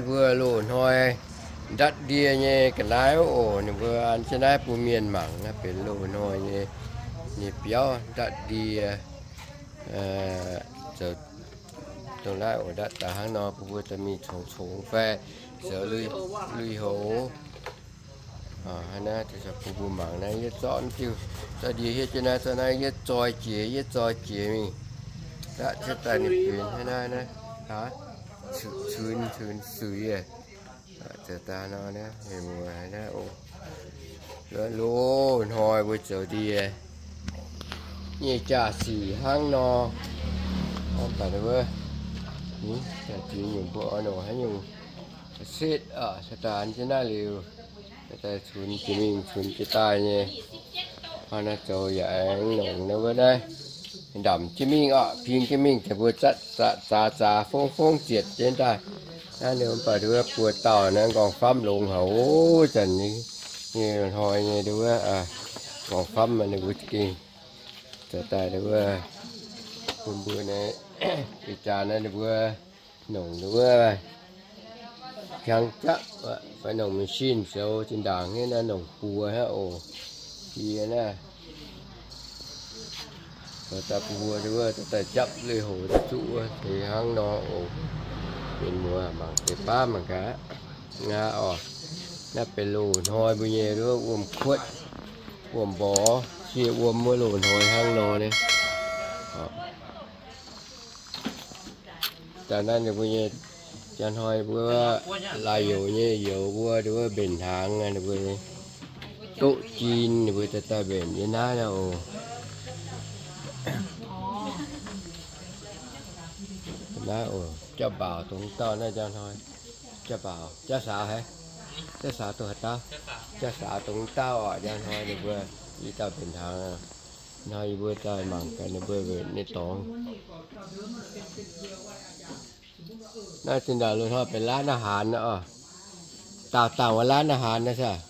Mbuo loz-hnoi ndatv ndie nyei ga'naaiv oc. Ninh mbuo an jienv naaiv bun mienh mangc naaiv benx loz-hnoi nyei, nyei biauv ndatv ndie. Zoux dongh naaiv oc, ndatv daaih hnangv nor, bun mbuo daaih mingh congx-congx fai zoux lui-houx. Hnangv naaiv bun mbuo mangc naaiv, yie zorqv diuh, zorqv ndie hietv jienv naaiv, zorqv naaiv yie zoi jiex, yie zoi jiex mingh. Aqv, cuotv daaih ninh benx hnangv naaiv naaiv, cunx, cunx suix. Zoux daaih nor naaiv, mienh muoz naaiv oc. Loz-hnoi mbuo zoux ndie nyei jaa-sic hnangv nor. Mv baac wuov, nyungc mbuo oix nongc haaix nyungc setv, setv daaih an jienv naaiv liuz, daaih cunx jiex mingh, cunx jiex daaih nyei. Hnangv naaiv zoux yaac aengx nongc naaiv wuov naaiv, ndamc jienv mingh oc, ping jienv mingh, deix mbuo zatv zaax zaax fongv fongv zietc jienv daaih. Naaiv ninh mv baac wuov buo dauh naaiv nqorngv-famv longx haic oc. Zanc nyei hnoi nyei wuov, nqorngv-famv ninh mbuo za'gengh zoux daaih wuov, bun mbuo naaiv, ih jaax naaiv ninh mbuo nongc wuov, piang japv fai nongc machine zoux zinh ndaangc nyei naaiv, nongc buoz hnangv oc. Jiex naaiv, zoux daaih buoz wuov, zoux daaih japv lui-houx daaih zuqv wuov, deix hnangv nor oc. Mienh muoz mangc deix baav mangc gaax. Aa, oc, naaiv benx loz-hnoi mbuo nyei wuov wuom-kuotv, wuom-mborqv, cie wuom wuov loz-hnoi hnangv nor naaiv. Daaih naaiv ninh mbuo nyei, jaa hnoi mbuo laaix youz nyei youz mbuo, ninh mbuo mbenc hnaangx, ninh mbuo doqv jin, ninh mbuo daaih daaih mbenc nyei naaiv oc. Naaiv oc, jauv-mbaauc dongh dauh naaiv jaa hnoi. Jaa-mbaauc, jaa-saaux haic. Jaa-saaux dongh haaix dauh? Jaa-saaux dongh dauh oc, jaa hnoi ninh mbuo i dauh mbenc hnaangx. Hnoi yie mbuo daaih mangc gaax ninh mbuo mbenc nyei dorngx. Naaiv zinh ndaangc loz-hnoi benx ร้านอาหาร naaiv oc. Daauh dangh wuov ร้านอาหาร naaiv saah?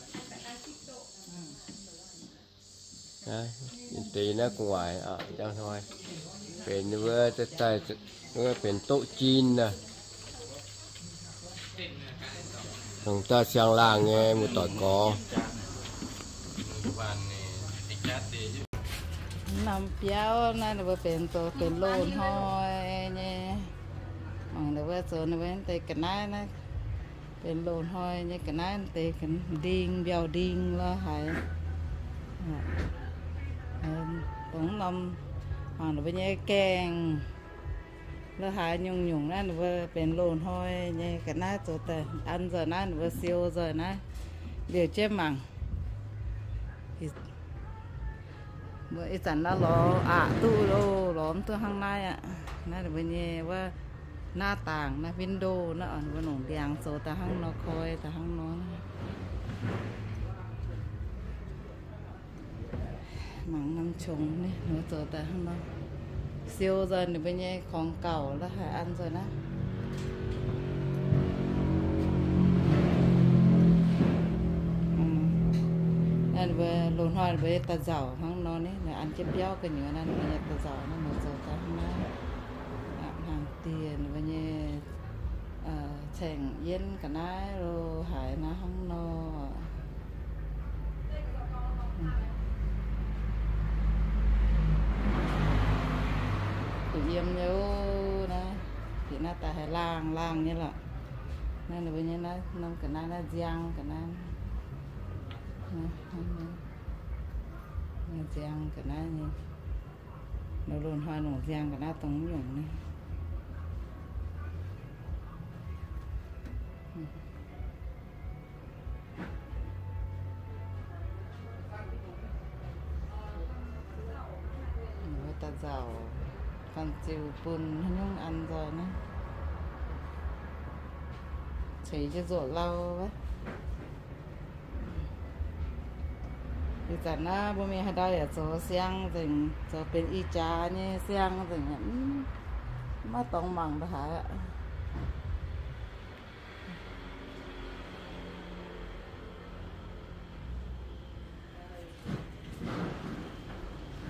Deix naaiv gu'nguaaic jaa hnoi benx wuov, daaih wuov benx doqv jin naaiv. Dongh dauh siang-laangh nyei muoz-doic gorx. Norm biauv naaiv ninh mbuo benx zoux benx loz-hnoi nyei. Mangc ninh mbuo zoux ninh mbuo deix ga'naaiv naaiv, benx loz-hnoi nyei ga'naaiv deix, nding, mbiauh nding lorh haaix. Dongh norm, mangc ninh mbuo nyei gaengh lorh haaix nyungc-nyungc naaiv ninh mbuo benx loz-hnoi nyei ga'naaiv zoux daaih an nzoih naaiv, ninh mbuo siou nzoih naaiv, liouh jienv mangc. Mbuo ih zanc naaiv lorz aqc duqv loh, lorz mv duqv hnangv naaiv aqv. Naaiv ninh mbuo nyei wuov หน้าต่าง naaiv, window naaiv, ninh mbuo longc ndiangx zoux daaih hnangv nor, koi daaih hnangv nor. Mangc norm qongx ninh mbuo zoux daaih hnangv nor. Siou nzoih ninh mbuo nyei ของเก่า lorh haaix an nzoih naaiv. Naaiv ninh mbuo loz-hnoi ninh mbuo daaih nzauc hnangv nor ni, ninh an jienv biauv gu'nyuoz naaiv, ninh mbuo nyei daaih nzauc naaiv, ninh mbuo zoux daaih hnangv naaiv. Hnangv dieh ninh mbuo nyei caengh yienv ga'naaiv lo haaix naaiv hnangv nor. Duqv yiem nyei oc naaiv. Bieqc naaiv daaih haiz laangh laangh nyei lorqc. Naaiv ninh mbuo nyei naaiv norm ga'naaiv naaiv nziang ga'naaiv. Nziang ga'naaiv nyei. Loz-hnoi longc nziang ga'naaiv dongh nyungc naaiv. Wuov daaih nzauc, ganh ziux bun haaix nyungc an nzoih naaiv. Ceix jienv nzuoqc lauh wuov. Ih zanc naaiv mbuo mingh haaix ndau yaac zoux siang nzengc, zoux benx ih jaax nyei siang nzengc, maiv dorngx mangc ndongc haaix aqv.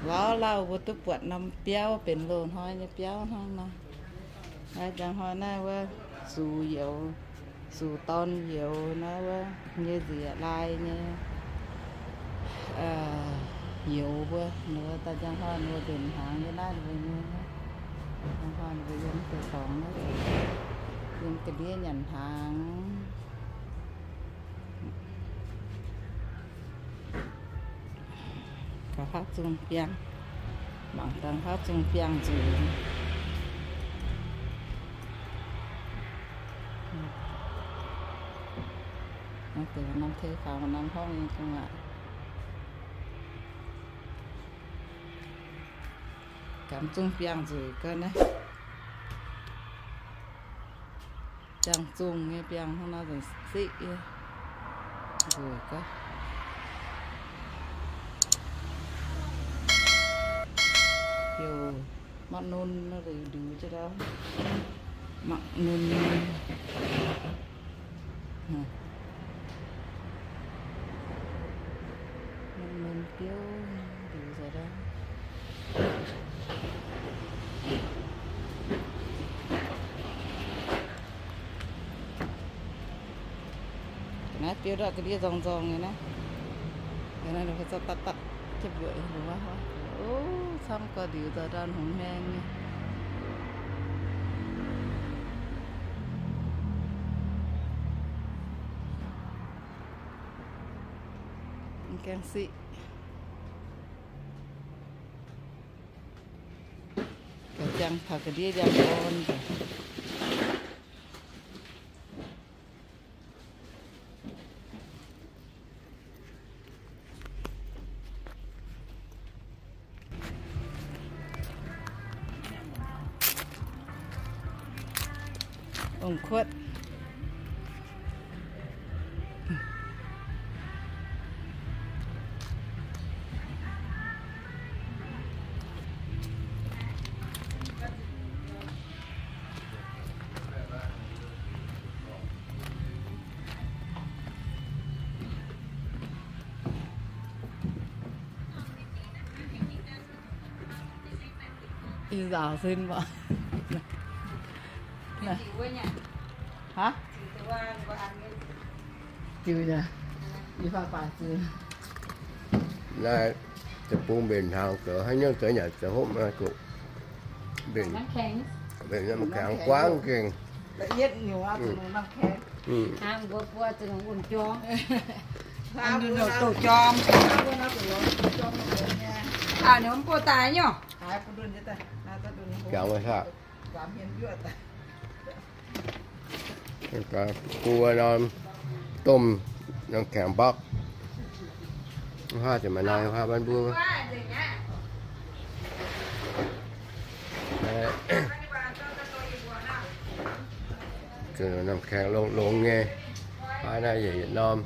Lauh lauh mbuo duqv buatc norm biauv benx loz-hnoi nyei biauv hnangv nor. Naaiv njang hnoi naaiv wuov zux youz, Zuqc dorn youz naaiv wuov nyei nzieqc lai nyei youz mbuo, ninh mbuo daaih njang hnoi ninh mbuo mbenc hnaangx nyei naaiv, ninh mbuo nyei, njang hnoi ninh mbuo yiem deix dorngx naaiv, yiem ga'ndiev nyanc hnaangx. Gauh hauv zungh biangh, mangc dangh hauv zungh biangh nzueic. Naaiv deix norm tei faaux norm hnangv nyei zungh aqv. Gamh zungh biangh nzueic gau naaiv. Biangh zungh nyei biangh hnangv naaiv nzengc siqv yie nzueic gau. Heuc mangc nun nor, ndiux ndiux jienv dau. Mangc nun. Mangc nun biouv ndiux nzengc dau. Naaiv biouv ndortv ga'ndiev nzorng nzorng nyei naaiv. Naaiv ninh mbuo zorqv dapv dapv jienv mbuoqc, camv gau, ndiux nzengc dau hngongx hmeng nyei. Mv gaengh siqv. Ga'jang taux ga'ndiev njang gorn. Ong-kuotv. Ih nzaaux sin mbuo. Haaix? Ziux nyei. Yie fai baac ziux. Naaiv deic-bung mbenc hnaangx zoux haaix nyungc zoux yaac zoux hopv naaiv zuqc mbenc, mbenc น้ำแข็ง guangv gengh. Hnangv mbuo buo zuqc wuom-jorm. Douz-jorm. Aa, ninh mbuo daaih nyei. Jangx maiv saah. Buo norm domh น้ำแข็ง bokv. Haav ziouc maaih naaiv haav ban mbuo. Zuqc น้ำแข็ง longx longx nyei. Haav naaiv yietc yietc norm.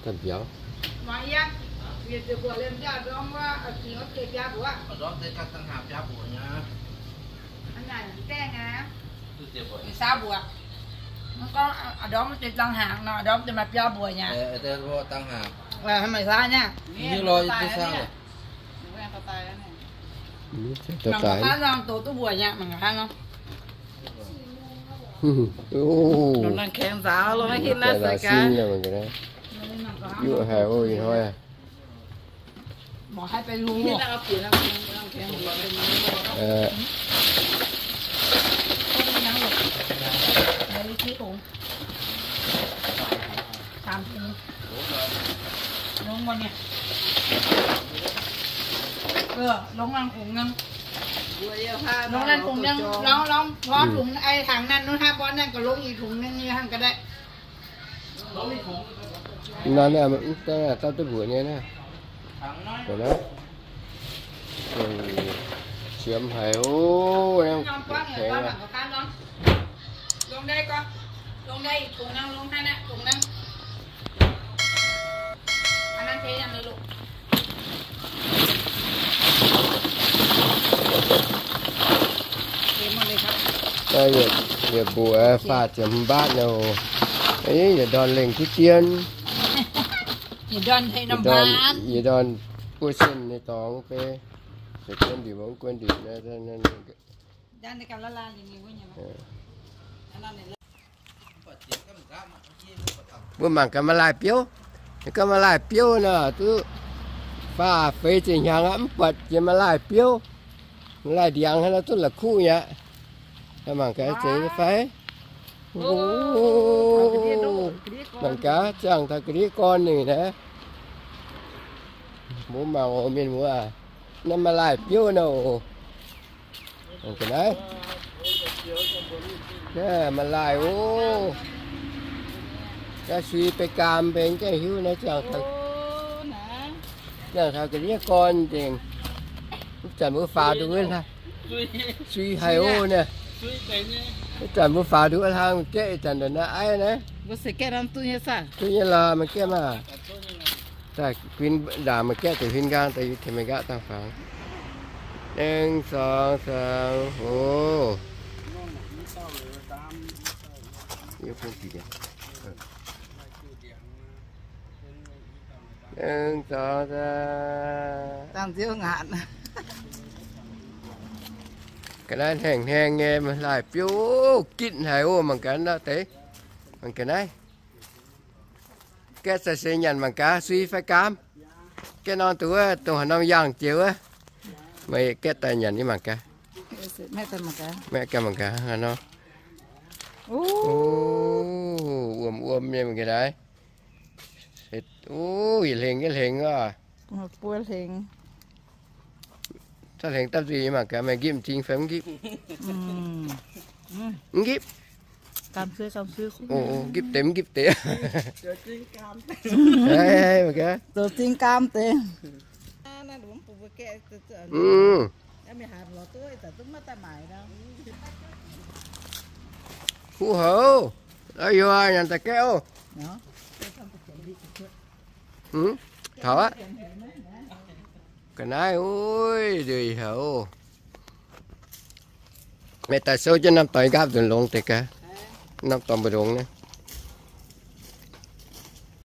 Ga'biaux. Ih saav mbuoqc. Mv gorngv a'ndorm deix dangh hnaangx nor, a'ndorm deix maaih biaa mbuoqc nyei. Maiv saav nyei. Mangc gaax nor, douz duqv mbuoqc nyei, mangc gaax nor. Longc น้ำแข็ง nzaaux, longc haaix hinh naaiv se gaax. Yuoqv haic oc, ih hnoi. Mbuoqc haiv bei lungh. Longx naaiv kungx nangv, longx, longx, longx tungx, ei, tangx naaiv nor hnangv, mbuo naaiv gauh longx i tungx nangv nyei hnangv ga'naaiv. Naaiv, naaiv, mv daaih duqv mbuoqc nyei naaiv. Qiemx haic oc. Yietc mbuoqc faah ziepc hmz mbaatv nor. Yietc ndorn lengh kuv dien. Yietc ndorn buov sen nyei dorngx beiv, guon ndinc mv guon ndinc. Mbuo mangc gaax ma'laaih biouv, gaax ma'laaih biouv nor, duqv faah feix ziepc hnyangx aqv, mv buatc jiex ma'laaih biouv. Ma'laaih ndiangx hnangv nor duqv la'kuqv nyei aqv. Mangc gaax zeiz nyei fai? Mangc gaax, ziangh taux ga'ndiev gorn ninh naaiv. Mbuo mangc oc, mienh muoz, naaiv ma'laaih biouv nor oc. Ga'naaiv, ma'laaih oc. Ga'naaiv sui beiv gaam mbenc ga'naaiv hiuv naaiv ziangh taux, ziangh taux ga'ndiev gorn nzengc. Wuov zanc mbuo faaux nduqc wuov, sui haic oc naaiv. Wuov zanc mbuo faaux nduqc wuov hlang gaeqv, ih zanc ndongc naaiv aiv naaiv. Duqv nyei lorqc, maiv gaeqv maah. Daaih kuinx ndaangc maiv gaeqv, deix huin nqaang daaih yie tengx maiv gaeqv dangh fangx. หนึ่ง สอง สาม โอ้ หนึ่ง สอง สาม Ga'naaiv hnangv hnangv nyei, ma'laaih biouv gitv haic oc. Mangc gaax naaiv deix, mangc gaax naaiv. Gaeqv za'gengh nyanc mangc gaax, sui fai gaam. Gaeqv norm deix wuov, dongh haaix norm yangh jiex wuov. Meih gaeqv daaih nyanc nyei mangc gaax. Maiv gaengh mangc gaax hnangv nor. Wuom wuom nyei mangc gaax naaiv. Yietc hlengx yietc hlengx oc. Buo hlengx. Da'hlengx dapv nzuih mangc gaax meih nqipv m'zing fai mv nqipv. Mv nqipv. Nqipv deix mv nqipv deix. Zoux zingh gaam deix. Kuv houc, yaac nyanc daaih gaeqv oc. Taux aqv. Ga'naaiv uix nduih haic oc. Meih daaih souv jienv norm doic nqaapv nzunc longx deix gaax. Norm doic mbu'ndongx naaiv.